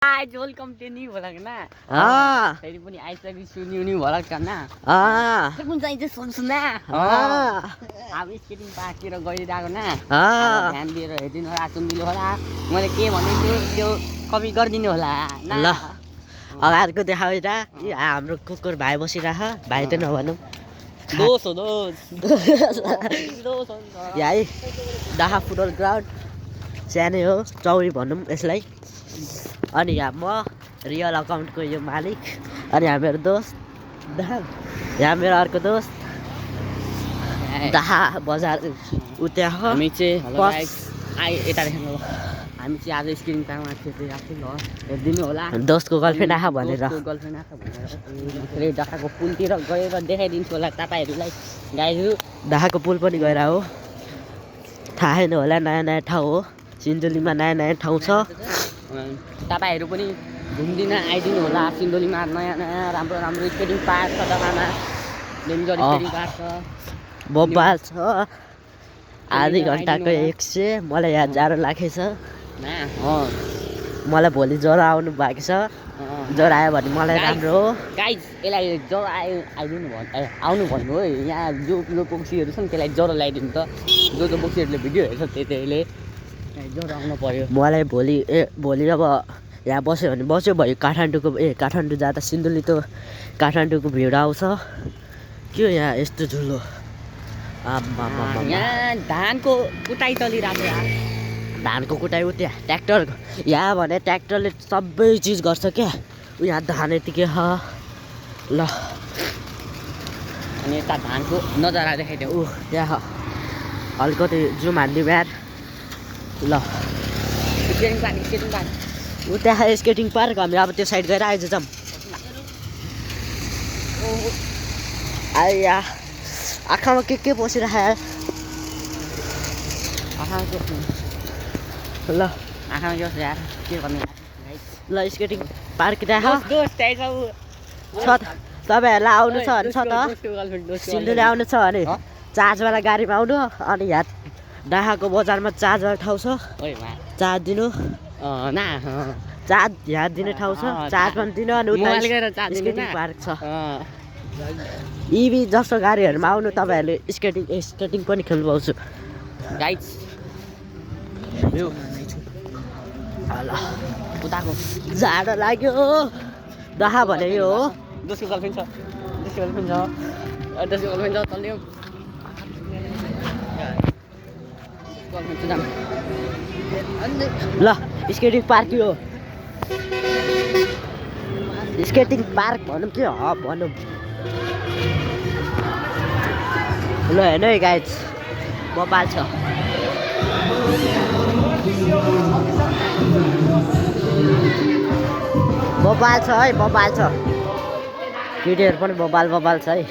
आज welcome two new भलक ना फेरि पनि आइसकेछु न्यू भलक ना कुन चाहिँ सुन्छु ना अब स्केटिङ पार्कतिर गइरहेको ना ध्यान दिएर हेरिदिनु होला सुनिदिनु होला मैले के भनेको त्यो कपी गरिदिनु होला ल अगाडिको देखाएर हाम्रो कुकुर भाइ बसिरह भाइ त नभनौँ दोष हो दोष यहाँ है डाहा फुटबल ग्राउन्ड सानै हो चौरी भनौँ यसलाई। अनि यहाँ म रियल अकाउन्टको यो मालिक अनि यहाँ मेरो दोस्त यहाँ मेरो अर्को दोस्त डाहा बजार उता हामी चाहिँ यता देख्नु हामी चाहिँ आज स्क्रिन पार्कमा थियो ल हेरिदिनु होला दोस्तको गर्लफ्रेन्ड आँखा भनेर गर्लफ्रेन्ड आँखा भनेर फेरि डाकाको पुलतिर गएर देखाइदिन्छु होला तपाईँहरूलाई गाईहरू। डाकाको पुल पनि गएर हो थाहा छैन होला नयाँ नयाँ ठाउँ हो सिन्धुलीमा नयाँ नयाँ ठाउँ छ तपाईँहरू पनि घुम्दिन आइदिनु होला सिन्धुलीमा नयाँ नयाँ राम्रो राम्रो स्केटिङ पार्क छ जग्गामा डेन्जर स्केटिङ पार्क छ बब्बाल छ आधी घन्टाको 100 मलाई यहाँ जाडो लागेछ मलाई भोलि ज्वरो आउनु बाँकी छ ज्वरो आयो भने मलाई राम्रो हो गाइज यसलाई ज्वरो आइदिनु भन्नु आउनु भन्नु हो यहाँ जो बोक्सीहरू छ नि त्यसलाई ज्वरो ल्याइदिनु त जो बोक्सीहरूले भिडियो हेर्छ त्यसले ज्वरो आउनु पर्यो मलाई भोलि अब यहाँ बस्यो भने बस्यो भयो काठमाडौँ जाँदा सिन्धुली त काठमाडौँको भिड आउँछ के हो यहाँ यस्तो झुलो यहाँ धानको कुटाइ चलिरहेको छ धानको कुटाइ उ त्यहाँ ट्र्याक्टर यहाँ भने ट्र्याक्टरले सबै चिज गर्छ क्या उ यहाँ धान यतिकै ल अनि यता धानको नजारा देखाइदियो ऊ त्यहाँ अलिकति जुम हान्ने ब्याट ल स्केटिङ पार्क ऊ त्यहाँ स्केटिङ पार्क हामी अब त्यो साइड गएर आइज जाऊँ आया आँखामा के पसिरहेको ल आँखामा के यार के गर्ने ल स्केटिङ पार्क त्यहाँ छ तपाईँहरूलाई आउनु छ भने छ त सिन्धुली आउनु छ भने चार्जवाला गाडीमा आउनु अनि यहाँ डाहाको बजारमा चार्जवाला ठाउँ छ चार्ज दिनु चार्ज यहाँ दिने ठाउँ छ चार्ज पनि दिनु अनि उता स्केटिङ पार्क छ इभी जस्तो गाडीहरूमा आउनु तपाईँहरूले स्केटिङ पनि खेल्नु पाउँछु गाइज उताको जाडो लाग्यो डाहा भने यो हो दोस्रो गर्लफ्रेन्ड छ चल्यो ल स्केटिङ पार्क यो स्केटिङ पार्क भनौँ कि भनौँ ल हेर्नु है गाइज बबाल छ है बबाल छ केटीहरू पनि बबाल छ है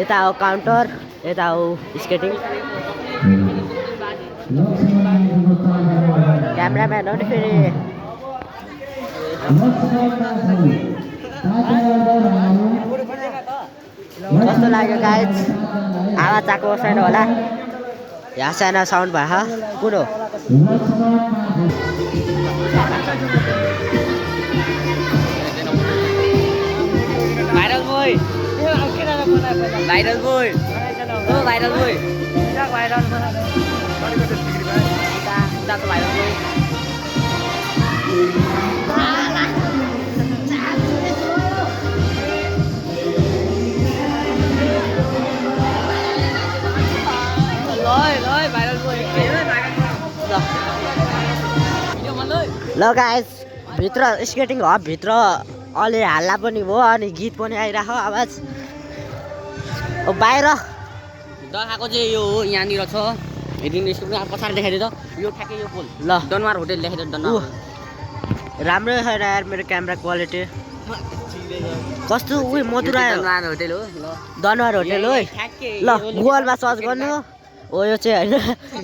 यता हो काउन्टर यता हो स्केटिङ क्यामेराम्यान हो नि फेरि कस्तो लाग्यो गाइज आवाज आएको छैन होला यहाँ सानो साउन्ड भयो कुन हो भाइरल बोय ल गाइस भित्र स्केटिङ हबभित्र अलि हल्ला पनि भयो अनि गीत पनि आइरहेको आवाज बाहिर दहाको चाहिँ यो हो यहाँनिर छ हेरिदिनु यसको पछाडि देखाइदियो त यो ठ्याक्कै यो पोल ल दनवार होटेल देखाइदियो दनवार राम्रै छैन यार मेरो क्यामेरा क्वालिटी कस्तो मधुरा दनवार होटेल हो दनवार होटेल हो ल गुगलमा सर्च गर्नु हो यो चाहिँ होइन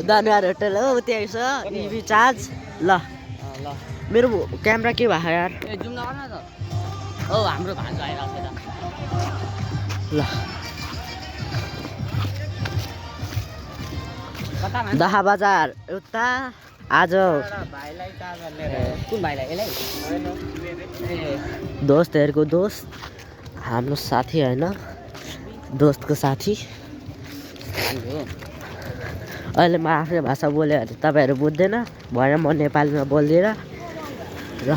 दनवार होटेल हो त्यही छ इभी चार्ज ल मेरो क्यामेरा के भएको यार जुम नगर्न त औ हाम्रो भान्जा आइरहेको छ ल दहा बजार उता आज भाइलाई चार्जर लिएर कुन भाइलाई यसलाई दोस्तहरूको दोस्त हाम्रो साथी होइन दोस्तको साथी अहिले म आफ्नै भाषा बोल्यो भने तपाईँहरू बुझ्दैन भएर म नेपालीमा बोलिदिएर र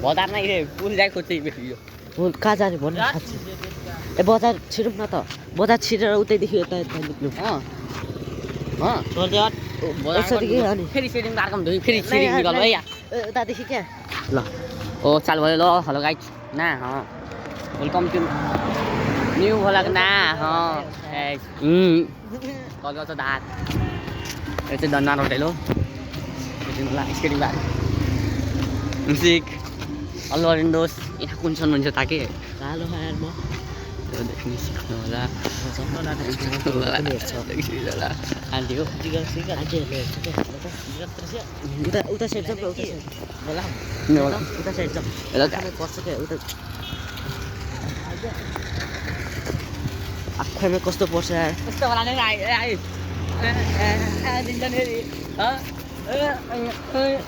बजार नै पुल जाइ खोज्दै यो पुल कहाँ जाने भन्नु साँच्ची ए बजार छिरौँ न त बजार छिरेर उतैदेखि यता यता निक्लौँ यसरी अनि फेरि सेटिङ अर्को फेरि सेटिङ निकाल्नु है उतादेखि क्या ल ओ चाल भयो ल हेलो गाइज ना वेलकम टु न्यू भ्लग ना कल छ दात यो चाहिँ दन्ना होटेल हो स्केटिङ बार म्युजिक अल्लु अर्जुन दोस्त यहाँ कुन सुन्नुहुन्छ ताकि कालो खाएर म देखि सिक्नु होला आन्टी हो उता साइड जाउँ उता साइड जाउँ पर्छ क्या उता आखैमा कस्तो पर्छ यार यस्तो होला नि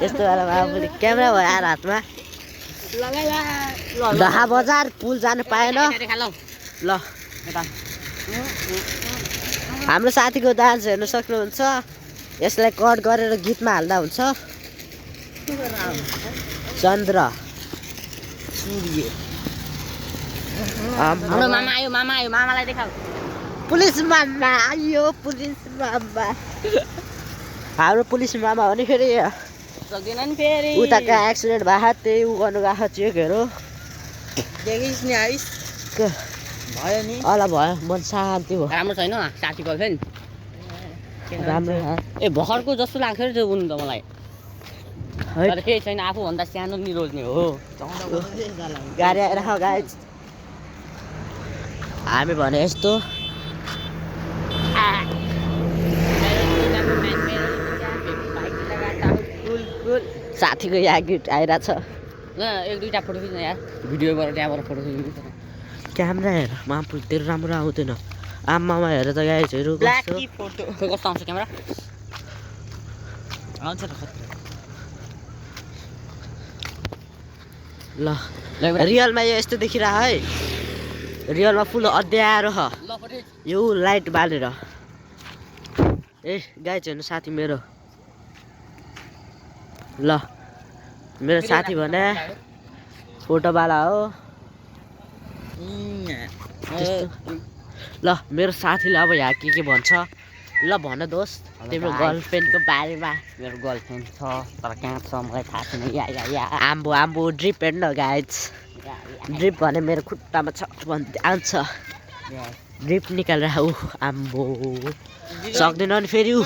यस्तो बेलामा पनि क्यामेरा भयो यार हातमा ढाहा बजार पुल जानु पाएन ल हाम्रो साथीको डान्स हेर्न सक्नुहुन्छ यसलाई कट गरेर गीतमा हाल्दा हुन्छ चन्द्र हाम्रो मामा आयो मामालाई देखाऊ पुलिस मामा आयो पुलिस मामा हाम्रो पुलिस मामा हो नि फेरि सक्दैन नि फेरि उताको एक्सिडेन्ट भएको त्यही उ गर्नु गएको चेकहरू देखिस् नि आइस भयो नि अला भयो मन शान्ति भयो राम्रो छैन साथी गर्लफ्रेन्ड राम्रो ए भर्खरको जस्तो लाग्छ नि त्यो उनी त मलाई तर केही छैन आफूभन्दा सानो नि रोज्ने हो गाडी आएर गाइज हामी भने यस्तो साथीको यहाँ गिफ्ट आइरहेछ ल एक दुईवटा फोटो खिच्न यार भिडियोबाट त्यहाँबाट फोटो खिच्नु क्यामेरा हेर मामपुल तेरो राम्रो आउँदैन आमामा हेर त गाइजहरू फोटो खोइ कस्तो आउँछ क्यामेरा आउँछ ल रियलमा यो यस्तो देखिरह है रियलमा फुल अँध्यारो छ यो लाइट बालेर ए गाइज हेर्नु साथी मेरो ल मेरो साथी भने फोटोवाला हो ल मेरो साथीले अब यहाँ के भन्छ ल भन दोस्त तिम्रो गर्लफ्रेन्डको बारेमा मेरो गर्लफ्रेन्ड छ तर कहाँ छ मलाई थाहा छैन या आम्बो ड्रिप हेर्नु न गाइज ड्रिप भने मेरो खुट्टामा छ भन्दै आउँछ ड्रिप निकालेर ऊ आम्बो सक्दैन नि फेरि ऊ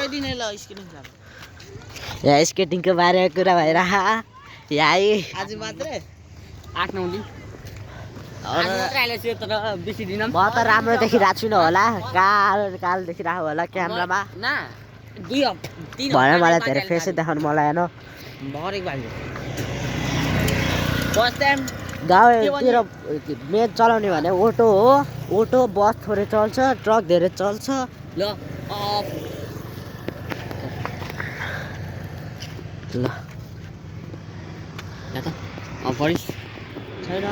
यहाँ स्केटिङको बारेमा कुरा भइरह यहाँ आज मात्रै 8-9 दिन म त राम्रो देखिरहेको छुइनँ होला कालो देखिरहेको होला क्यामेरामा भएर मलाई धेरै फेसै देखाउनु मलाई होइन गाउँतिर मेन चलाउने भने अटो हो अटो बस थोरै चल्छ ट्रक धेरै चल्छ ल छैन